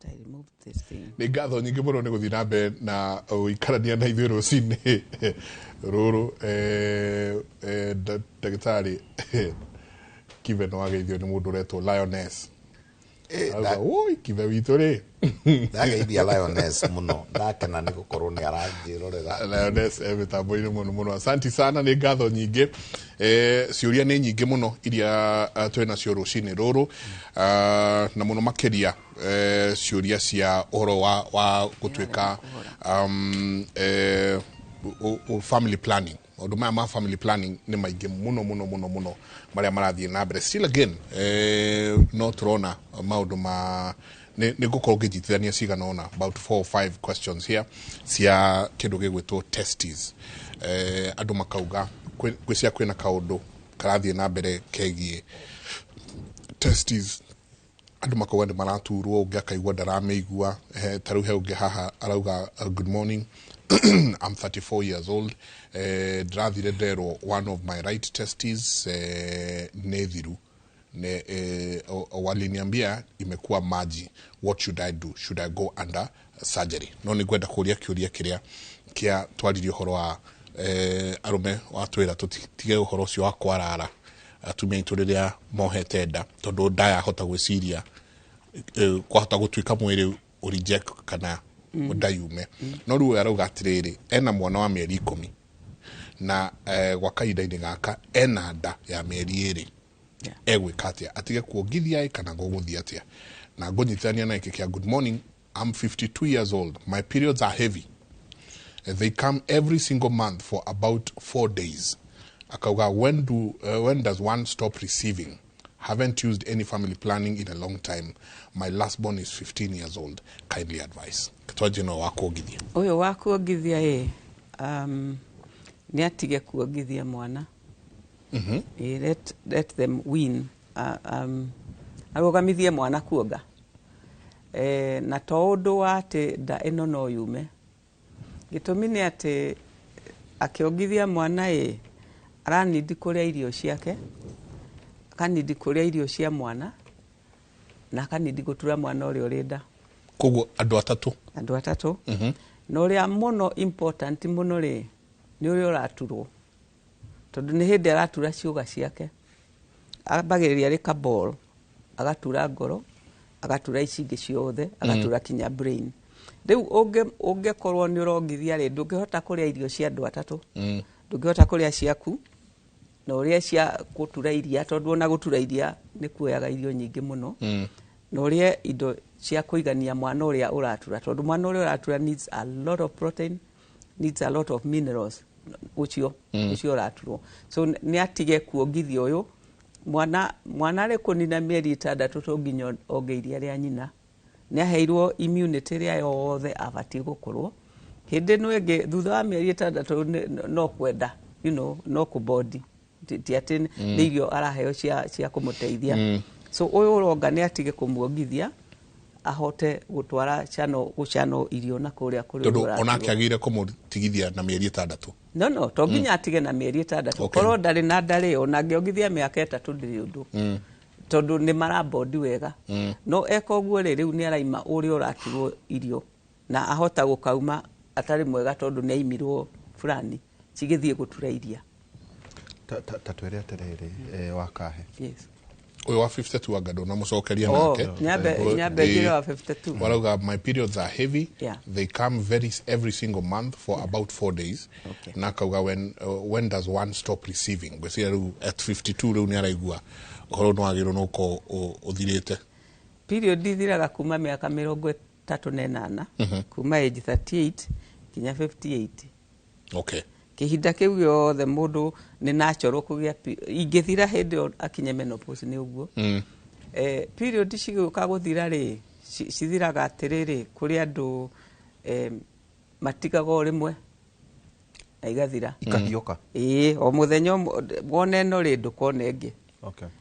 I removed this thing. Nĩ ngatho nyingĩ mũno nĩ gũthiĩ na mbere na gũikarania na ithuĩ rũcinĩ rũrũ. Ndagĩtarĩ Kibe nĩ wageithio nĩ mũndũ ũretwo Lioness. Arauga, "Woi, Kibe witũ rĩ." Ndageithia Lioness mũno, ndakena nĩ gũkorwo nĩ aranjĩrorera. Lioness e mĩtambo-inĩ mũno mũno. Asanti sana, nĩ ngatho nyingĩ. Ciũria nĩ nyingĩ mũno iria twĩ nacio rũcinĩ rũrũ. Na mũno makĩria ciũria cia ũhoro wa gũtuĩka family planning. Maũndũ maya ma family planning nĩ maingĩ mũno mũno mũno mũno marĩa marathiĩ na mbere. Still again, no tũrona maũndũ ma nĩ ngũkorwo ngĩnyitithania cigana ũna, about four or five questions here cia kĩndũ gĩgwĩtwo testes. Andũ makauga gwĩcia kwĩna kaũndũ karathiĩ na mbere kegiĩ testes. Andũ makauga nĩ maraturwo, ũngĩ akaigua ndaramĩigua. Ta rĩu he ũngĩ haha arauga, "Good morning, I'm 34 years old. Ndĩrathire nderwo one of my right testes nĩ thiru ne, waliniambia imekuwa maji. What should I do? Should I go under surgery?" No nĩ ngwenda kũria kĩũria kĩrĩa kĩa twaririe ũhoro wa arũme, watwĩra tũtige ũhoro ũcio wa kwarara atumia aitũ rĩrĩa mohete nda, tondũ ndayahota gwĩciria kwahota gũtuĩka mwĩrĩ ũreject kana nda yume. No rĩu arauga atĩrĩrĩ, ena mwana wa mĩeri 10 na gwa kahinda-inĩ gaka ena nda ya mĩeri 2. Egwĩka atĩa? Atige kuongithia ĩ kana gũgũthiĩ atĩa? Na ngũnyitithania na gĩkĩ kĩa, "Good morning, I'm 52 years old. My periods are heavy. They come every single month for about 4 days." Akauga, "When does one stop receiving? Haven't used any family planning in a long time. My last born is 15 years old. Kindly advice." Twanjie no wa kuongithia. Ũyũ wa kuongithia ĩ, nĩ atige kuongithia mwana. Let them win. Arũgamithie mwana kuonga, na to ũndũ wa atĩ nda ĩno no yume. Gĩtũmi nĩ atĩ akĩongithia mwana ĩ, aranindi kũrĩa irio ciake, akanindi kũrĩa irio cia mwana, na akanindi gũtura mwana ũrĩa ũrĩ nda. Koguo andũ atatũ. Andũ atatũ. Na ũrĩa mũno important mũno rĩ, nĩ ũrĩa ũraturwo, tondũ nĩ hĩndĩ aratura ciũga ciake. Ambagĩrĩria arĩ kaboro, agatura ngoro, agatura ici ingĩ ciothe, agatura kinya brain. Rĩu ũngĩkorwo nĩ ũrongithia rĩ, ndũngĩhota kũrĩa irio cia andũ atatũ. Ndũngĩhota kũrĩa ciaku na ũrĩa cia gũtura iria, tondũ ona gũtura iria nĩ kuoyaga irio nyingĩ mũno, na ũrĩe indo cia kũigania mwana ũrĩa ũratura, tondũ mwana ũrĩa ũratura needs a lot of protein, needs a lot of minerals, ũcio ũraturwo. So nĩ atige kuongithia ũyũ mwana. Mwana arĩ kũnina mĩeri 6 to nginya onge iria rĩa nyina. Nĩ aheirwo immunity ĩrĩa yothe abatiĩ gũkorwo. Hĩndĩ ĩno ĩngĩ thutha wa mĩeri 6 no kwenda no kũbondi, ti atĩ nĩ irio araheo cia kũmũteithia. So ũyũ ũronga nĩ atige kũmuongithia, ahote gũtwara channel, gũchannel irio na kũrĩa kũrĩ tondũ ũrĩa ũraturwo. Onake agĩrĩire kũmũtigithia na mĩeri 6. No, to nginya atige na mĩeri 6. Korwo ndarĩ na ndarĩ, ona angĩongithia mĩaka 3 ndĩrĩ ũndũ, tondũ nĩ marabondi wega. No eka ũguo rĩ, rĩu nĩ araima ũrĩa ũraturwo irio, na ahota gũkauma atarĩ mwega, tondũ nĩ aimirwo fulani cigĩthiĩ gũtura iria. Ta twĩre atĩrĩrĩ, wakahe. Yes. Ũyũ wa 52 anga ndũnamũcokeria. Oh, nake nyambe njĩre wa 52. Warauga, "My periods are heavy. They come very every single month for about 4 days." Na akauga, "When does one stop receiving?" Ngwĩciria rĩu at 52 rĩu nĩ araigua ũhoro nĩ wagĩrĩirwo nĩ gũkorwo ũthirĩte. Period ithiraga kuma mĩaka 38, kuma age 38 nginya 58. Kĩhinda kĩu gĩothe mũndũ nĩ natural kũgĩa ingĩthira hĩndĩ ĩyo akinye menopause nĩ ũguo. Period cigĩũka gũthira rĩ, cithiraga atĩrĩrĩ, kũrĩ andũ matigaga o rĩmwe na igathira. Ikahiũka. Ĩĩ, o mũthenya wona ĩno rĩ, ndũkona ĩngĩ.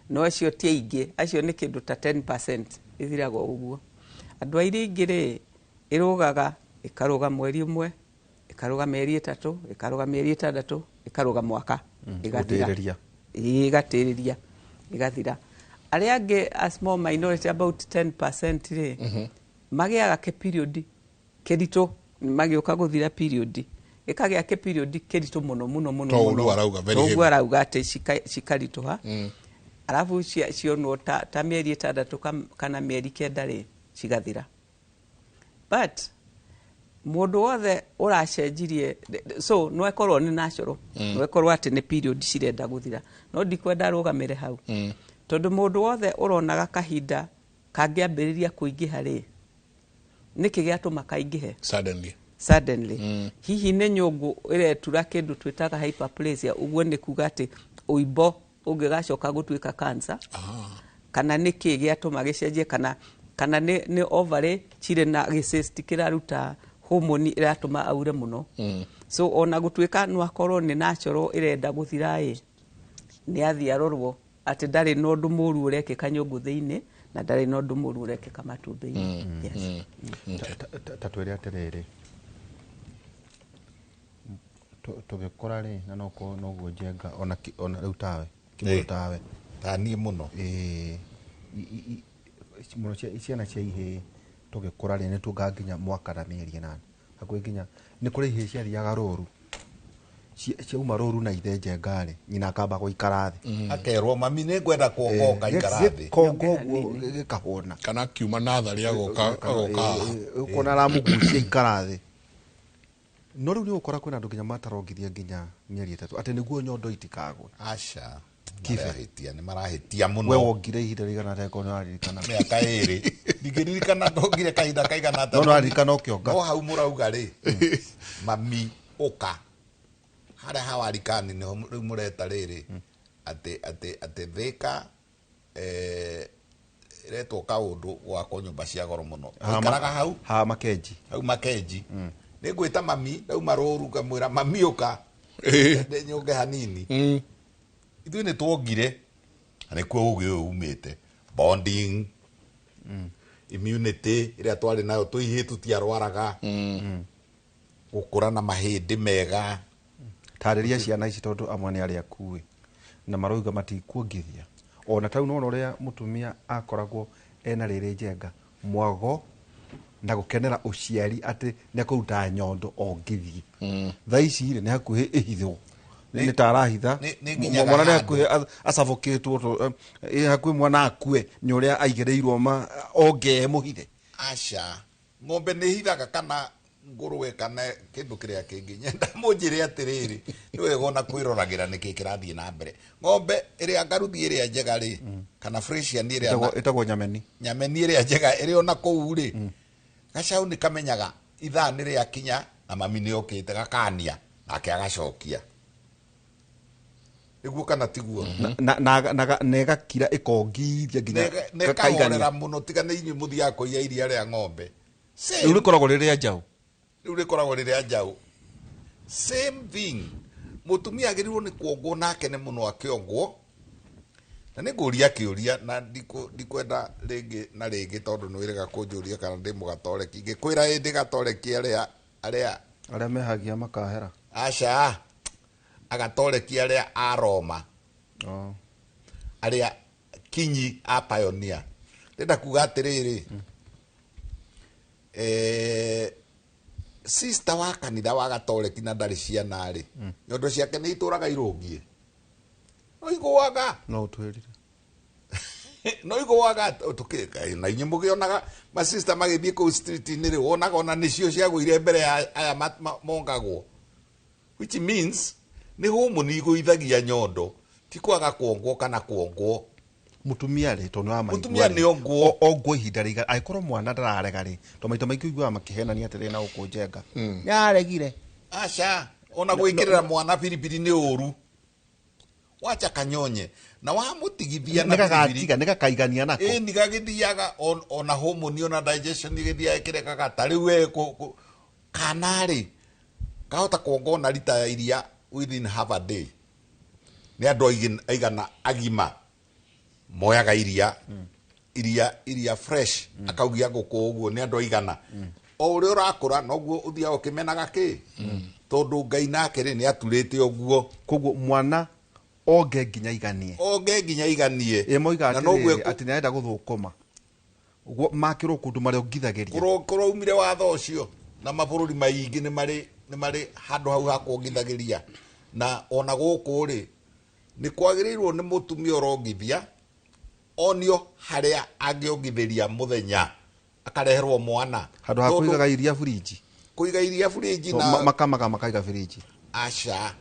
No acio ti aingĩ, acio nĩ kĩndũ ta 10% ĩthiraga o ũguo. Andũ a iria ingĩ rĩ, ĩrũgaga, ĩkarũga mweri ũmwe, ĩkarũga mĩeri 3, ĩkarũga mĩeri 6, ĩkarũga mwaka, ĩgathira. Gũtĩrĩria. Ĩĩ, ĩgatĩrĩria ĩgathira. Arĩa angĩ, a small minority, about 10% rĩ, Magĩaga kĩ period kĩritũ, magĩũka gũthira period, gĩkagĩa kĩ period kĩritũ mũno mũno mũno. To mũno. ũguo arauga, very To ũguo heavy. Arauga atĩ cikaritũha, arabu cionwo ta mĩeri 6 kana mĩeri 9 rĩ, cigathira. But mũndũ wothe ũracenjirie, so no ĩkorwo nĩ natural, no ĩkorwo atĩ nĩ period cirenda gũthira, no ndikwenda rũgamĩre hau, tondũ mũndũ wothe ũronaga kahinda kangĩambĩrĩria kũingĩha rĩ, nĩkĩ gĩatũma kaingĩhe suddenly? Suddenly. Hihi nĩ nyũngũ ĩretura kĩndũ twĩtaga hyperplasia, ũguo nĩ kuga atĩ ũimbo ũngĩgacoka gũtuĩka cancer, kana nĩ kĩ gĩatũma gĩcenjie, kana nĩ ovary cirĩ na gĩcyst kĩraruta hormone ĩratũma aure mũno. So ona gũtuĩka no akorwo nĩ natural ĩrenda gũthira ĩ, nĩ athiĩ arorwo atĩ ndarĩ na ũndũ mũru ũrekĩka nyũngũ thĩinĩ na ndarĩ na ũndũ mũru ũrekĩka matumbĩ-inĩ. Yes. Ta twĩre atĩrĩrĩ, tũgĩkũra rĩ, na noguo njenga ona rĩu tawe kĩmũndũ tawe. Ta niĩ mũno. Ĩĩ, mũno ciana cia ihĩĩ tũgĩkũra rĩ, nĩ tuongaga nginya mwaka na mĩeri 8 hakuhĩ, nginya nĩ kũrĩ ihĩĩ ciathiaga rũru, ciauma rũru na ithe njenga rĩ, nyina akamba gũikara thĩ. Akerwo, "Mami, nĩ ngwenda kuonga, ũkaikara thĩ." Gĩkongo ũguo gĩkahũna. Kana akiuma natharĩ agoka haha. Ũkona aramũgucia ikara thĩ, no rĩu nĩ ũgũkora kwĩna andũ nginya matarongithia nginya mĩeri 3 atĩ nĩguo nyondo itikagwe. Aca. Kibe. Marahĩtia, nĩ marahĩtia We mũno. wongire ihinda rĩigana atĩa, korwo nĩ ũraririkana? Mĩaka 2, ndingĩririkana ndongire kahinda kaigana atĩa. No nĩũraririkana ũkĩonga? No hau mũrauga rĩ, mami ũka harĩa hawarikani nĩho rĩu mũreta rĩrĩ atĩ Thĩka, ĩretwo kaũndũ gwakwo nyũmba cia goro mũno. Ikaraga hau. Ha Makenji. Hau Makenji. Nĩ ngwĩta mami, ndauma rũru ngamwĩra, "Mami, ũka nyũnge hanini." Ithuĩ nĩ tuongire na nĩkuo ũgĩ ũyũ umĩte, bonding, immunity ĩrĩa twarĩ nayo twĩ ihĩĩ, tũtiarwaraga, gũkũra na mahĩndĩ mega. Tarĩria ciana ici, tondũ amwe nĩ arĩa akuĩ na marauga matikuongithia ona tau nona ũrĩa mũtumia akoragwo ena rĩrĩ njenga mwago na gũkenera ũciari atĩ nĩ akũruta nyondo ongithie. Thaa ici rĩ, nĩ hakuhĩ ĩhithwo, nĩ ta arahitha. Nĩ nginyaga Mwana nĩ handũ. hakuhĩ acabũkĩtwo, ĩ hakuhĩ mwana akue nĩ ũrĩa aigĩrĩirwo ma onge mũhithe. Aca, ng'ombe nĩ hithaga kana ngũrwe kana kĩndũ kĩrĩa kĩngĩ. Nyenda mũnjĩre atĩrĩrĩ, nĩ wega ona kwĩroragĩra nĩkĩ kĩrathiĩ na mbere. Ng'ombe ĩrĩa ngaruthi ĩrĩa njega rĩ, kana Friesian ĩrĩa Ĩtagwo nyameni. Nyameni ĩrĩa njega ĩrĩ ona kũu rĩ, gacaũ nĩ kamenyaga ithaa nĩ rĩakinya na mami nĩ okĩte, gakania nake agacokia. Nĩguo kana tiguo? Na ĩgakira ĩkongithia nginya Nĩ gakaigania. kahorera mũno, tiga nĩ inyuĩ mũthiaga kũiya iria rĩa ng'ombe. Same. Rĩu rĩkoragwo rĩrĩa njaũ. Rĩu rĩkoragwo rĩrĩa njaũ. Same thing, mũtumia agĩrĩirwo nĩ kuongwo nake nĩ mũno akĩongwo. Na nĩ ngũria kĩũria na ndikwenda rĩngĩ na rĩngĩ, tondũ nĩ wĩrĩga kũnjũria kana ndĩ mũgatoreki. Ngĩkwĩra ĩ ndĩ gatoreki, arĩa arĩa mehagia makahera. Aca, agatoreki arĩa a Roma. Oh. Arĩa kinyi a pioneer. Ndĩrenda kuga atĩrĩrĩ, sister wa kanitha wa gatoreki na ndarĩ ciana rĩ, nyondo ciake nĩ itũraga irũngiĩ, no igũaga. No ũtwĩrire. No igũaga na inyuĩ mũgĩonaga masista magĩthiĩ kũu street-inĩ rĩ, wonaga ona nĩcio ciagũire mbere ya aya mongagwo, which means nĩ homoni igũithagia nyondo, ti kwaga kuongwo kana kuongwo. Mũtumia rĩ, tondũ nĩwamaigua Mũtumia rĩ, nĩ ongwo. Ongwo ihinda rĩigana angĩkorwo mwana ndararega rĩ, tondũ maita maingĩ ũiguaga makĩhenania atĩrĩ na gũkũ njenga nĩaregire. Aca, ona gwĩkĩrĩra mwana biribiri nĩ ũru. Wacha kanyonye na wamũtigithia na biribiri. Nĩgagatiga, nĩgakaigania nako. Ĩ nĩ gagĩthiaga ona hormone ona digestion ĩgĩthiaga ĩkĩrekaga. Ta rĩu we kana rĩ, kahota kuonga ona rita ya iria within half a day. Nĩ andũ aigana agima moyaga iria fresh akaugia ngũkũ ũguo? Nĩ andũ aigana? O ũrĩa ũrakũra noguo ũthiaga ũkĩmenaga kĩ, tondũ Ngai nake rĩ, nĩ aturĩte ũguo. Koguo mwana onge nginya iganie. Onge nginya iganie. Ĩ moiga Na noguo atĩrĩrĩ, atĩ nĩarenda gũthũkũma. Makĩrwo kũndũ marĩongithagĩria. Kũraumire watho ũcio na mabũrũri maingĩ nĩ marĩ handũ hau ha kuongithagĩria, na ona gũkũ rĩ nĩ kwagĩrĩirwo nĩ mũtumia ũrongithia onio harĩa angĩongithĩria mũthenya akareherwo mwana. Handũ ha kũigaga iria burinji. Kũiga iria burinji na makamaga makaiga burinji. Aca.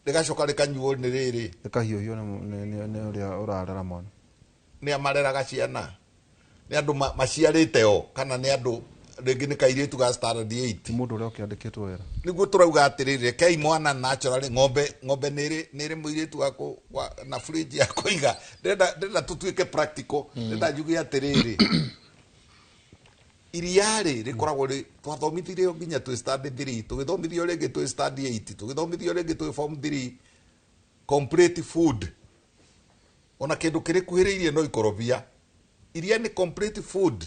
Rĩgacoka rĩkanyuo nĩ rĩrĩ. Rĩkahiũhio nĩ ũrĩa ũrarera mwana. Nĩ amareraga ciana. Nĩ andũ maciarĩte o kana nĩ andũ rĩngĩ nĩ kairĩtu ga standard 8. Ti mũndũ ũrĩa ũkĩandĩkĩtwo wĩra. Nĩguo tũrauga atĩrĩrĩ, rekei mwana naturally, ng'ombe nĩ ĩrĩ mũirĩtu wa na fridge ya kũiga. Ndĩrenda tũtuĩke practical. Ndĩrenda njuge atĩrĩrĩ, iria rĩ rĩkoragwo rĩ twathomithirio nginya twĩ standard 3, tũgĩthomithio rĩngĩ twĩ standard 8, tũgĩthomithio rĩngĩ twĩ form 3, complete food. Ona kĩndũ kĩrĩkuhĩrĩirie no ikorobia. Iria nĩ complete food.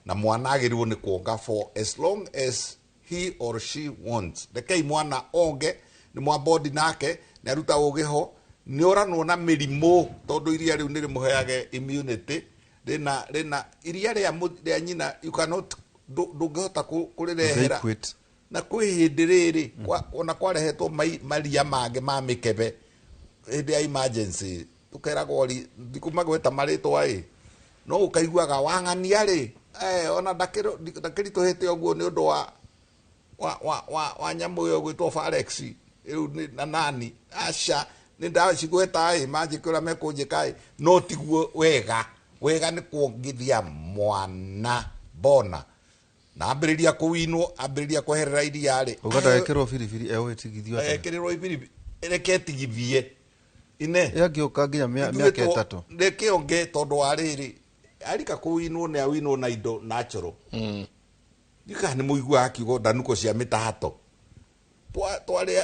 Na mwana agĩrĩirwo nĩ kuonga for as long as he or she wants. Rekei mwana onge, nĩ mwabodi nake, nĩ aruta ũgĩ ho, nĩ oranwo na mĩrimũ, tondũ iria rĩu nĩ rĩmũheage immunity. Rĩna iria rĩa nyina, you cannot, ndũngĩhota kũrĩrehera. Na kwĩ hĩndĩ rĩrĩ, ona kwarehetwo maria mangĩ ma mĩkebe, hĩndĩ ya emergency, tũkeragwo ndikumagweta marĩtwa ĩ, no ũkaiguaga wang'ania rĩ, ona ndakĩritũhĩte ũguo nĩ ũndũ wa nyamũ ĩyo ĩgwĩtwo Farex, rĩu na nani, aca, nĩ ndacigweta ĩ, manjĩke ũrĩa mekũnjĩka ĩ, no tiguo wega. Wega nĩ kuongithia mwana bona. Na ambĩrĩria kũwinwo, ambĩrĩria kweherera iria rĩ. Ũga ndagekĩrwo biribiri, egũgĩtigithio atĩa? Ekĩrĩrwo biribiri, reke tigithie. Ine. Ĩangĩũka nginya mĩaka 3. Reke onge tondũ wa rĩrĩ, arika kũwinwo nĩ awinwo na indo natural. Ndika nĩ mũiguaga akiuga ndanuko cia mĩtahato.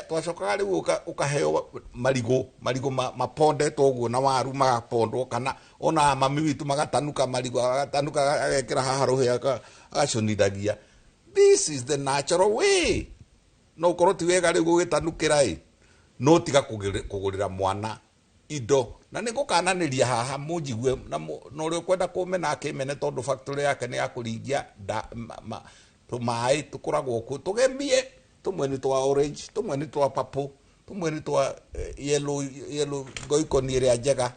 Twacokaga rĩu ũkaheo marigũ mapondetwo ũguo na waru magapondwo, kana ona mami witũ magatanuka marigũ, agatanuka agekĩra haha rũhĩa agacũnithagia. This is the natural way. No ũkorwo ti wega rĩu gũgĩtanukĩra ĩ, no tiga kũgũrĩra mwana indo. Na nĩ ngũkananĩria haha mũnjigue, na ũrĩa ũkwenda kũmena akĩmene, tondũ factory yake nĩ ya kũringia tũmaĩ tũkoragwo kuo tũgemie, tũmwe nĩ twa orange, tũmwe nĩ twa purple, tũmwe nĩ twa yellow ngoikoni ĩrĩa njega.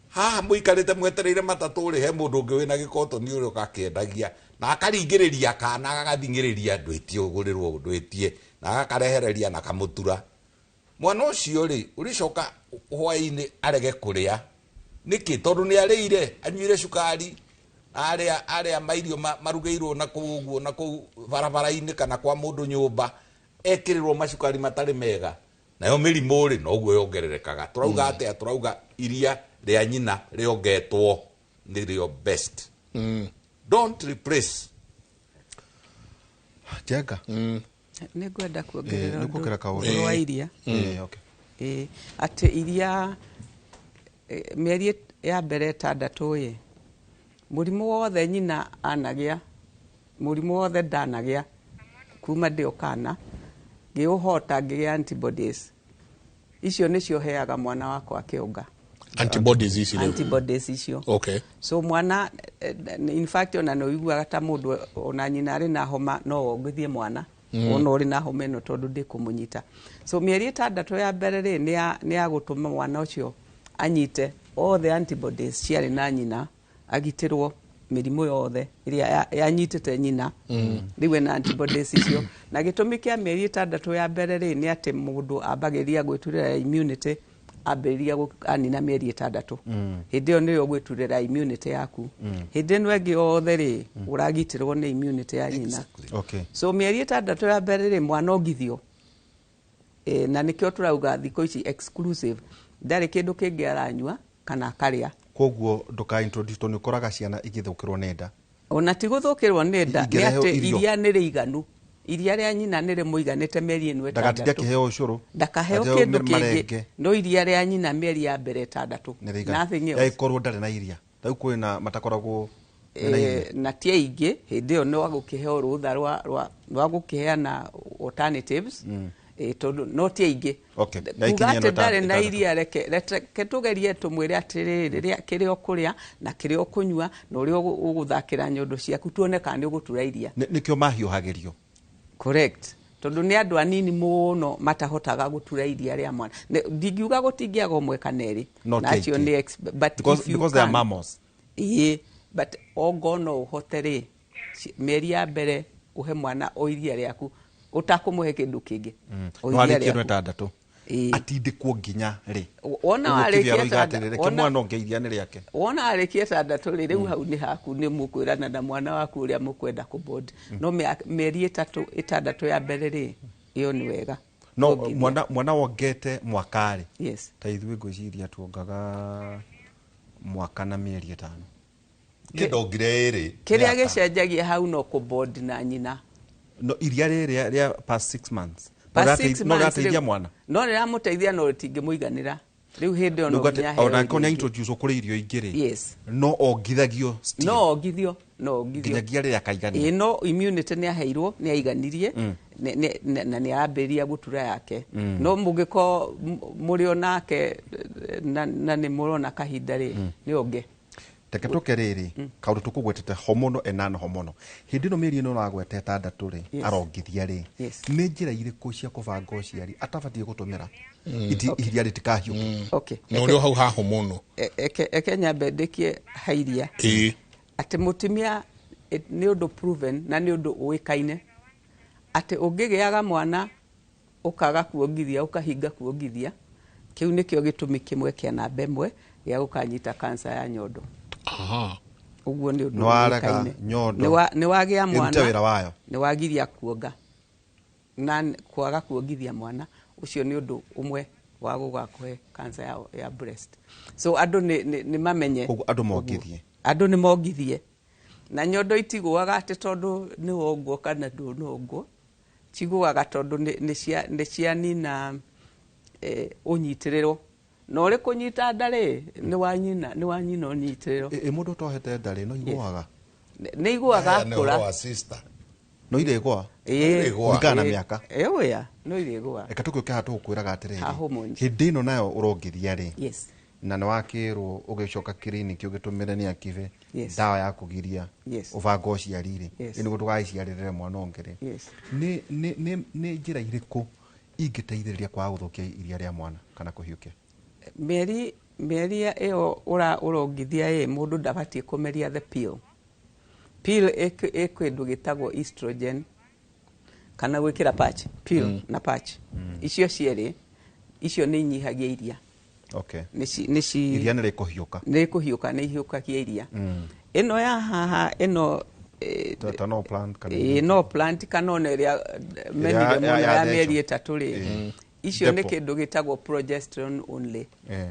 Haha mũikarĩte mwetereire matatũ rĩ, he mũndũ ũngĩ wĩna gĩkotoni ũrĩa ũgakĩendagia na akaringĩrĩria kana agathing'ĩrĩria ndwĩtie ũgũrĩrwo ndwĩtie, na agakarehereria na kamũtura. Mwana ũcio rĩ, ũrĩcoka hwaĩ-inĩ arege kũrĩa. Nĩkĩ? Tondũ nĩ arĩire, anyuire cukari, arĩa mairio marugĩirwo na kũu ũguo, na kũu barabara-inĩ kana kwa mũndũ nyũmba, ekĩrĩrwo macukari matarĩ mega. Nayo mĩrimũ rĩ, noguo yongererekaga. Tũrauga atĩa? Tũrauga iria rĩa nyina rĩongetwo nĩrĩo best. Don't replace. Njenga. Nĩ ngwenda kuongerera Nĩ kuongerera kaũndũ. ũndũ wa iria. Okay. Atĩ iria, mĩeri ya mbere 6 ĩ, mũrimũ wothe nyina anagĩa, mũrimũ wothe ndanagĩa kuma ndĩ o kana, ngĩũhota ngĩgĩa antibodies. Icio nĩcio heaga mwana wakwa akĩonga. Antibodies ici rĩu? Antibodies icio. Okay. So mwana, in fact, ona nĩ ũiguaga ta mũndũ ona nyina arĩ na homa no wongithie mwana. Ona ũrĩ na homa ĩno tondũ ndĩkũmũnyita. So mĩeri 6 ya mbere rĩ, nĩ ya gũtũma mwana ũcio anyite all the antibodies ciarĩ na nyina, agitĩrwo mĩrimũ yothe ĩrĩa yanyitĩte nyina. Rĩu ena antibodies icio. Na gĩtũmi kĩa mĩeri 6 ya mbere rĩ, nĩ atĩ mũndũ ambagĩrĩria gwĩturĩra immunity, ambĩrĩria anina mĩeri 6. Hĩndĩ ĩyo nĩyo ũgwĩturĩra immunity yaku. Hĩndĩ ĩno ĩngĩ yothe rĩ, ũragitĩrwo nĩ immunity ya nyina. Okay. So mĩeri 6 ya mbere rĩ, mwana ongithio. Na nĩkĩo tũrauga thikũ ici exclusive. Ndarĩ kĩndũ kĩngĩ aranyua kana akarĩa. Koguo ndũka introduce, tondũ nĩ ũkoraga ciana igĩthũkĩrwo nĩ nda. Ona ti gũthũkĩrwo nĩ nda, nĩ Ingĩrehwo atĩ irio. iria nĩ rĩiganu. Iria rĩa nyina nĩ rĩmũiganĩte mĩeri ĩno Ndagatinda 6. akĩheo ũcũrũ. Ndakaheo Ndakaheo kĩndũ kĩngĩ. marenge. No iria rĩa nyina mĩeri ya mbere 6. Nĩ rĩiganu. Nothing else. Yagĩkorwo ndarĩ na iria. Rĩu kwĩna matakoragwo mena iria. Na ti aingĩ, hĩndĩ ĩyo no gũkĩheo rũtha rwa gũkĩheana alternatives. Ĩ, tondũ no ti aingĩ. Okay, na Kuga ikinyie atĩ ĩno ndarĩ na ĩtandatũ. iria, reke tũgerie tũmwĩre atĩrĩrĩ, rĩrĩa kĩrĩa ũkũrĩa na kĩrĩa ũkũnyua na ũrĩa ũgũthakĩra nyondo ciaku, tuone kana nĩ ũgũtura iria. Nĩkĩo mahiũhagĩrio. Correct, tondũ nĩ andũ anini mũno matahotaga gũtura iria rĩa mwana. Ndingiuga gũtingĩaga ũmwe kana erĩ No na ti acio aingĩ. nĩ but Because, if you because they are mammals. Ĩĩ, but ongo no ũhote rĩ, mĩeri ya mbere ũhe mwana o iria rĩaku ũtakũmũhe kĩndũ kĩngĩ. O No iria arĩkie ĩno rĩaku. ĩtandatũ. Ĩĩ. Atindĩkwo nginya rĩ? Wona Ũguo warĩkia kĩrĩa aroiga ĩtanda- atĩrĩ, reke mwana onge iria nĩ rĩake. Wona arĩkia ĩtandatũ rĩ, rĩu hau nĩ haku nĩ mũkwĩrana na mwana waku ũrĩa mũkwenda kũbond, no mĩeri ĩtatũ ĩtandatũ ya mbere rĩ, ĩyo nĩ wega No kuongithia. mwana wongete mwaka rĩ? Yes. Ta ithuĩ ngwĩciria tuongaga mwaka na mĩeri 5. Niĩ ndongire ĩrĩ Kĩrĩa mĩaka. gĩcenjagia hau no kũbond na nyina. No iria rĩrĩa rĩa past 6 months Pa no six no months rĩrateithia rĩu- mwana. No rĩramũteithia no rĩtingĩmũiganĩra rĩu hĩndĩ ĩyo no Nĩguo atĩ nginya aheo ona angĩkorwo nĩ irio ingĩ. introduce kũrĩ irio ingĩ rĩ, Yes. no ongithagio still. No ongithio, no ongithio nginyagia rĩrĩa akaigania. Ĩĩ, no immunity nĩ aheirwo, nĩ aiganirie, na nĩ arambĩrĩria gũtura yake, no mũngĩkorwo mũrĩ o nake na nĩ mũrona kahinda rĩ, nĩ onge. Reke tũke rĩrĩ kaũndũ tũkũgwetete hormonal and non hormonal. Hĩndĩ ĩno mĩeri ĩno ũragweta ĩtandatũ rĩ, arongithia rĩ, nĩ njĩra irĩkũ cia kũbanga ũciari atabatiĩ gũtũmĩra iria rĩtikahiũke? Okay. Na ũrĩa hau ha hormonal. Eke nyambe ndĩkie hairia. Atĩ mũtumia nĩ ũndũ proven na nĩ ũndũ ũĩkaine atĩ ũngĩgĩaga mwana ũkaga kuongithia, ũkahinga kuongithia, kĩu nĩkĩo gĩtũmi kĩmwe kĩa namba ĩmwe gĩa gũkanyita kansa ya nyondo. Ũguo nĩ ũndũ Nĩ warega ũĩkaine. nyondo Nĩ wagĩa ĩrute mwana, wĩra wayo. nĩ wagiria kuonga na kwaga kuongithia mwana ũcio nĩ ũndũ ũmwe wa gũgakũhe cancer ya breast. So andũ nĩ mamenye. Koguo andũ mongithie. Andũ nĩ mongithie. Na nyondo itigũaga atĩ tondũ nĩ wongwo kana ndũnongwo, cigũaga tondũ nĩ cianina ũnyitĩrĩro. Na ũrĩ kũnyita nda rĩ, nĩ wa nyina ũnyitĩrĩro. Ĩ mũndũ ũtohete nda rĩ, no igũaga? Nĩ igũaga Aya nĩ akũra. ũhoro wa sister. No irĩgũa? Ĩĩ. Irĩgũa. Kũringana na mĩaka. Ĩĩ, oya, no irĩgũa. Reke tũgĩũke haha tũgũkwĩraga atĩrĩrĩ, Ha hormones. hĩndĩ ĩno nayo ũrongithia rĩ, Yes. na nĩ wakĩrwo ũgĩcoka kiriniki ũgĩtũmĩre nĩ akibe Yes. ndawa ya kũgiria Yes. ũbanga ũciari rĩ, Yes. nĩguo ndũgagĩciarĩrĩre mwana ũngĩ rĩ, Yes. nĩ njĩra irĩkũ ingĩteithĩrĩria kwaga gũthũkia iria rĩa mwana kana kũhiũkia? Mĩeri ĩyo ũrongithia ĩ, mũndũ ndabatiĩ kũmeria the pill. Pill ĩ kĩndũ gĩtagwo estrogen kana gwĩkĩra patch, pill na patch. Icio cierĩ, icio nĩ inyihagia iria. Okay. Nĩ Iria nĩ rĩkũhiũka. Nĩ rĩkũhiũka, nĩ ihiũkagia iria. Ĩno ya haha, ĩno, Ta no plant kana no plant kana ona ĩrĩa menire mũno ya ya thecwo. mĩeri 3 rĩ. Icio nĩ Depo. kĩndũ gĩtagwo progesterone only.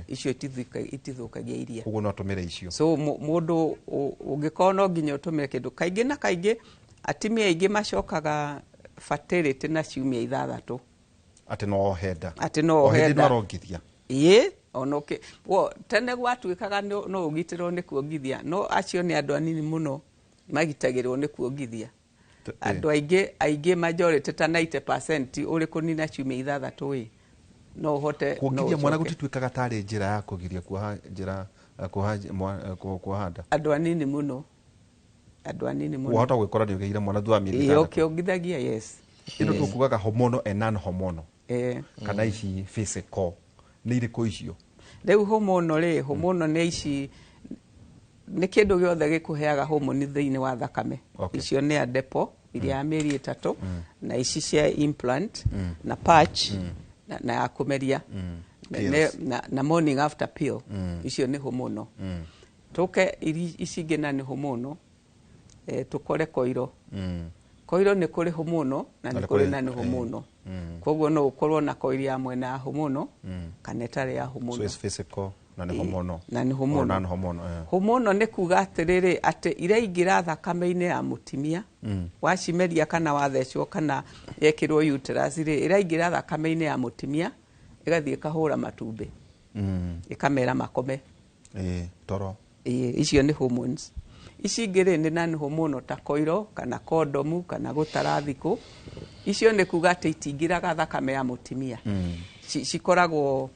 Icio itithũkagia iria. Koguo no tũmĩre icio. So mũndũ ũngĩkorwo no nginya ũtũmĩre kĩndũ. Kaingĩ na kaingĩ atumia aingĩ macokaga fertility na ciumia 6. Atĩ no ohe nda. Atĩ no O hĩndĩ ohe no nda. arongithia. Ĩĩ, ona wo, tene gwatuĩkaga no ũgitĩrwo nĩ kuongithia, no acio nĩ andũ anini mũno magitagĩrwo nĩ kuongithia. Andũ aingĩ majority ta 90% ũrĩ kũnina ciumia 6 ĩ, no ũhote, no Kuongithia mwana ũcoke. gũtituĩkaga tarĩ njĩra ya kũgiria kuoha njĩra, kuoha kuoha nda. Andũ anini mũno. Andũ anini mũno. Wahota gwĩkora nĩ ũgĩire mwana thutha wa mĩeri Ĩĩ, 6. ũkĩongithagia, yes. Ĩno tũkugaga hormonal and non-hormonal. Kana ici physical. Nĩ irĩkũ icio? Rĩu hormonal rĩ, hormonal nĩ ici, nĩ kĩndũ gĩothe gĩkũheaga hormone thĩinĩ wa thakame. Okay. Icio nĩ a depo, iria ya mĩeri 3, na ici cia implant, na patch, na ya kũmeria. Pills. Na morning after pill. Icio nĩ hormonal. Tũke ici ingĩ na nĩ hormonal, tũkore koiro. Koiro nĩ kũrĩ hormonal, na Na nĩ nĩ kũrĩ kũrĩ, na nĩ hormonal. Koguo no ũkorwo na koiri ya mwena ya hormonal, kana ĩtarĩ ya hormonal. So it's physical na nĩ Ĩĩ, hormonal. na nĩ hormonal. Or non-hormonal, Hormonal nĩ kuga atĩrĩrĩ, atĩ iraingĩra thakame-inĩ ya mũtumia, wacimeria kana wathecwo kana yekĩrwo uterus rĩ, ĩraingĩra thakame-inĩ ya mũtumia, ĩgathiĩ ĩkahũra matumbĩ. Ĩkamera makome. Toro. Ĩĩ, icio nĩ hormones. Ici ingĩ rĩ nĩ non hormonal ta koiro kana kondomu kana gũtara thikũ. Icio nĩ kuga atĩ itingĩraga thakame ya mũtumia. Cikoragwo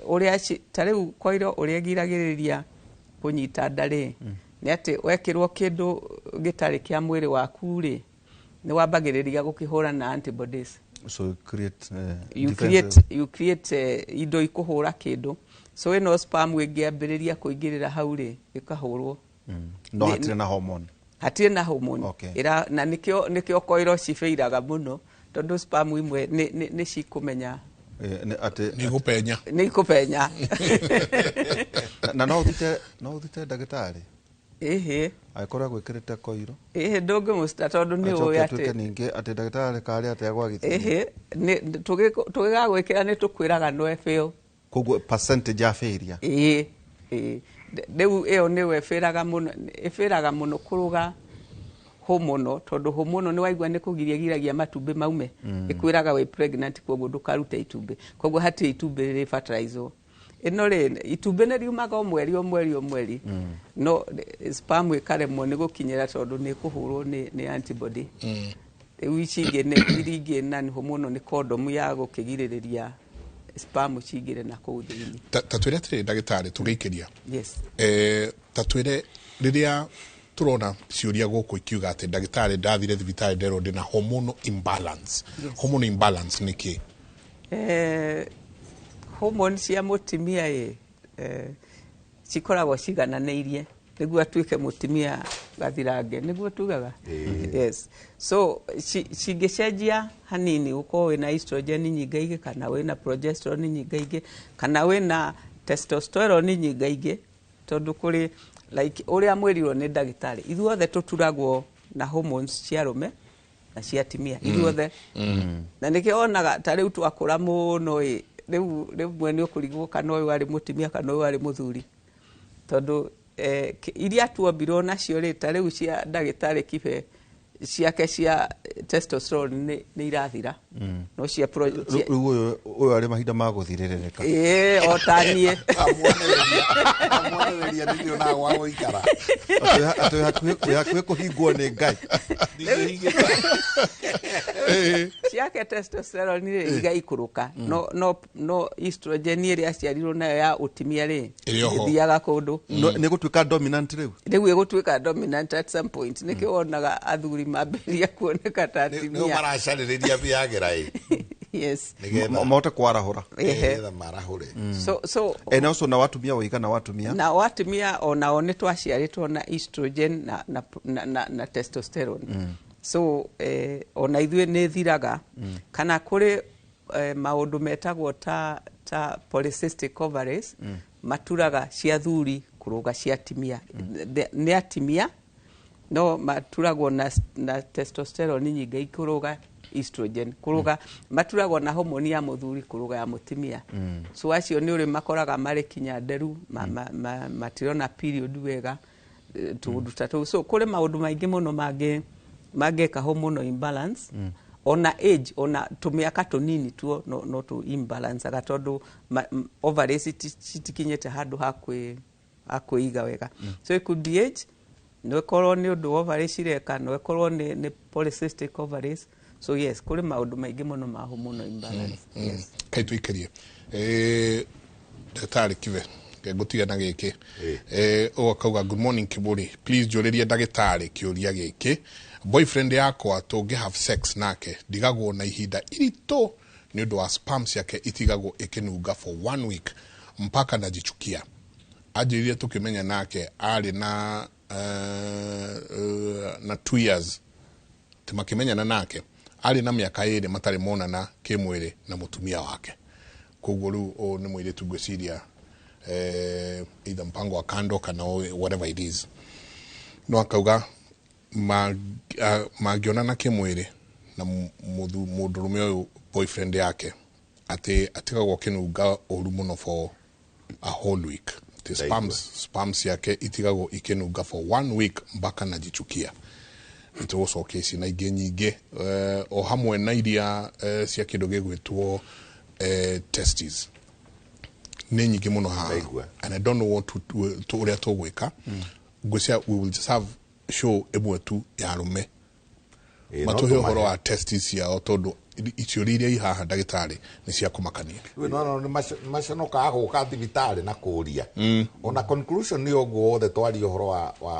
ũrĩa ta rĩu koiro ũrĩa ĩgiragĩrĩria kũnyita nda rĩ, nĩ atĩ wekĩrwo kĩndũ gĩtarĩ kĩa mwĩrĩ waku rĩ, nĩ wambagĩrĩria gũkĩhũra na antibodies. So you create You defenses. create indo ikũhũra kĩndũ, so ĩno sperm ĩngĩambĩrĩria kũingĩrĩra hau rĩ, ĩkahũrwo. No hatirĩ na hormone. Hatirĩ na hormone. Ĩra, na nĩkĩo koiro cibĩiraga mũno, tondũ sperm imwe nĩ cikũmenya. Nĩ atĩ nĩ igũpenya. Nĩ ikũpenya. Na no ũthite ndagĩtarĩ Ĩhĩ. Angĩkorwo agwĩkĩrĩte koiro? Ĩhĩ, ndũngĩmũcita tondũ nĩ Acoke ũĩ atuĩke atĩ ningĩ atĩ ndagĩtarĩ karĩ atĩa gwagĩkinya. Ĩhĩ, tũgĩgagwĩkĩra nĩ tũkwĩraga no ĩbĩũ. Koguo percentage ya failure. Ĩĩ, rĩu ĩyo nĩyo ĩbĩraga mũno, ĩbĩraga mũno kũrũga hormonal, tondũ hormonal nĩ waigua nĩ kũgiria giragia matumbĩ maume. Ĩkwĩraga wĩ pregnant, koguo ndũkarute itumbĩ, koguo hatirĩ itumbĩ rĩrĩ fertilize. Ĩno rĩ, itumbĩ nĩ riumaga o mweri o mweri o mweri, no sperm ĩkaremwo nĩ gũkinyĩra tondũ nĩ ĩkũhũrwo nĩ antibody. Rĩu ici ingĩ nĩ iria ingĩ na hormonal nĩ kondomu ya gũkĩgirĩrĩria sperm cingĩre na kũu thĩinĩ. Ta twĩre atĩrĩ, ndagĩtarĩ, tũgĩikĩria, Yes. Ta twĩre, rĩrĩa tũrona ciũria gũkũ ikiuga atĩ ndagĩtarĩ, ndathire thibitarĩ nderwo ndĩna hormonal imbalance. Yes. Hormonal imbalance nĩ kĩ? Hormone cia mũtumia ĩ, cikoragwo cigananĩirie nĩguo atuĩke mũtumia gathirange, nĩguo tugaga. Yes, so cingĩcenjia hanini, ũkorwo wĩna estrogen nyingaingĩ kana wĩna progesterone nyingaingĩ kana wĩna testosterone nyingaingĩ, tondũ kũrĩ like ũrĩa mwĩrirwo nĩ ndagĩtarĩ, ithuothe tũturagwo na hormones cia arũme na cia atumia ithuothe. Na nĩkĩo wonaga ta rĩu twakũra mũno ĩ, rĩu rĩmwe nĩ ũkũrigwo kana ũyũ arĩ mũtumia kana ũyũ arĩ mũthuri, tondũ iria tuombirwo nacio rĩ, ta rĩu cia ndagĩtarĩ Kibe, ciake cia testosterone nĩ irathira, no cia Rĩu ũyũ arĩ mahinda ma gũthirĩrĩrĩka. Ĩĩ, o ta niĩ. Amuonereria nĩ ndionaga gwa gũikara. Atĩ wĩ hakuhĩ kũhingwo nĩ Ngai. Ciake testosterone rĩ, igaikũrũka, no estrogen ĩrĩa aciarirwo nayo ya ũtimia rĩ, Ĩrĩ oho. ĩthiaga kũndũ. Nĩ gũtuĩka dominant rĩu. Rĩu ĩgũtuĩka dominant at some point. Nĩkĩo wonaga athuri mambĩrĩria kuoneka ta nĩo atumia. Maracarĩrĩria Viagra ĩ. Yes. Nĩgetha Mahote kwarahũra. Ehe. Nĩgetha marahũre. So And also na watumia wĩigana watumia. Na watumia onao nĩ twaciarĩtwo na estrogen na testosterone. So ona ithuĩ nĩ thiraga. Kana kũrĩ maũndũ metagwo ta polycystic ovaries, maturaga cia thuri kũrũga cia atimia. Nĩ atimia no maturagwo na testosterone nyingĩ ikũrũga estrogen, kũrũga maturagwo na homoni ya mũthuri kũrũga ya mũtumia. So acio nĩ ũrĩ makoraga marĩ kinya nderu matirona period wega, tũũndũ ta tũu. So kũrĩ maũndũ maingĩ mũno mangĩ mangĩka hormonal imbalance. Ona age, ona tũmĩaka tũnini tuo no tũ imbalanceaga, tondũ ovaries citikinyĩte handũ ha kwĩiga wega. So it could be age, no ĩkorwo nĩ ũndũ ovaries cireka, no ĩkorwo nĩ polycystic ovaries. So yes, kũrĩ maũndũ maingĩ mũno ma hormonal imbalance, yes. Kai tũikĩrie, ndagĩtarĩ Kibe, ngũtiga na gĩkĩ. Ũũ akauga, "Good morning Kiburi, please njũrĩrie ndagĩtarĩ kĩũria gĩkĩ. Boyfriend yakwa tũngĩ have sex nake, ndigagwo na ihinda iritũ nĩ ũndũ wa sperm ciake itigagwo ĩkĩnunga for one week mpaka najichukia. Anjĩrire tũkĩmenya nake arĩ na 2 years ti makĩmenyana nake, arĩ na mĩaka 2 matarĩ monana kĩmwĩrĩ na mũtumia wake. Koguo rĩu ũyũ nĩ mũirĩtu, ngwĩciria either mpango wa kando kana whatever it is, no akauga mangĩonana kĩmwĩrĩ na mũndũrũme ũyũ boyfriend yake, atĩ atigagwo akĩnunga ũru mũno for a whole week. Atĩ spams yake itigagwo ikĩnunga for one week mpaka najichukia. Nĩtũgũcokia ici na ingĩ nyingĩ, o hamwe na iria cia kĩndũ gĩgwĩtwo testes, nĩ nyingĩ mũno haha. Ndaigua. And I don't know what to ũrĩa tũgwĩka. Ngwĩciria we will just have show ĩmwe tu ya arũme. Ĩĩ, no Matũhe ũhoro tũmahe. wa testis ciao, tondũ ciũria iria i haha, ndagĩtarĩ, nĩ cia kũmakania. Rĩu no nĩ maconokaga gũka thibitarĩ na kũria. Ona conclusion nĩ ũguo wothe twaria ũhoro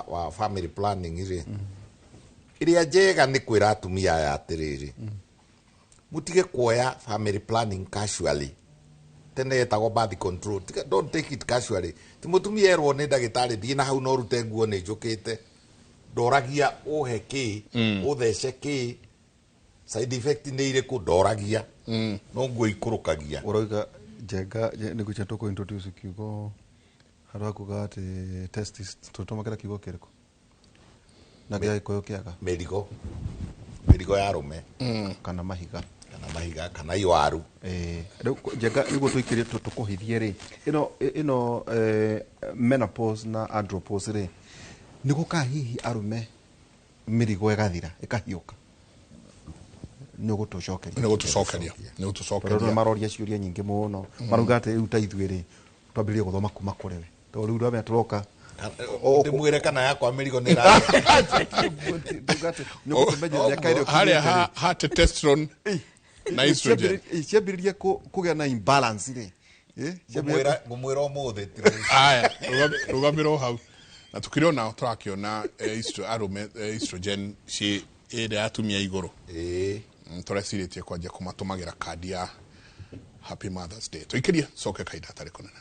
wa family planning rĩ, ĩrĩa njega nĩ kwĩra atumia aya atĩrĩrĩ, mũtige kuoya family planning casually. Tene yetagwo birth control. Tiga, don't take it casually. Ti mũtumia erwo nĩ ndagĩtarĩ, "Thiĩ na hau no rute nguo, nĩ njũkĩte," ndoragia ũhe kĩ, ũthece kĩ, side effect nĩ irĩkũ, ndoragia, no nguo ikũrũkagia. Ũrauga njenga nĩ gwĩcia tũkũ introduce kiugo handũ ha kuga atĩ testis, tũtũmakĩra kiugo kĩrĩkũ na gĩa gĩkũyũ kĩaga? Mĩrigo, mĩrigo ya arũme. Kana mahiga. Kana mahiga kana iwaru. Eh, rĩu njenga nĩguo tũikĩrie tũkũhithie rĩ, ĩno menopause na andropause rĩ, nĩ gũkaga hihi arũme mĩrigo ĩgathira, ĩkahiũka? Nĩ ũgũtũcokeria. Nĩ gũtũcokeria, nĩ Tondũ nĩ gũtũcokeria. Maroria ciũria nyingĩ mũno, marauga atĩ rĩu ta ithuĩ rĩ, twambĩrĩrie gũthoma kuma kũrĩ we, tondũ rĩu ndwamenya tũroka. Ndĩmwĩre kana yakwa mĩrigo nĩ ĩra Tuga atĩ nĩ ũgũtũmenyera mĩaka ĩrĩa Harĩa ũkinyĩte ha testosterone na rĩ. estrogen. Ciambĩrĩrie kũgĩa na imbalance rĩ. Eh, Ngũmwĩra, ngũmwĩra ũmũthĩ ti rũciũ. Aya, rũgamĩrwo hau na tukĩrĩ tũrakĩona arũme, estrogen ci ĩrĩa ya atumia igũrũ. Ĩĩ. Tũrecirĩtie kwanjia kũmatũmagĩra kandi ya Happy Mother's Day. Tũikĩrie coke kahinda hatarĩ kũnene.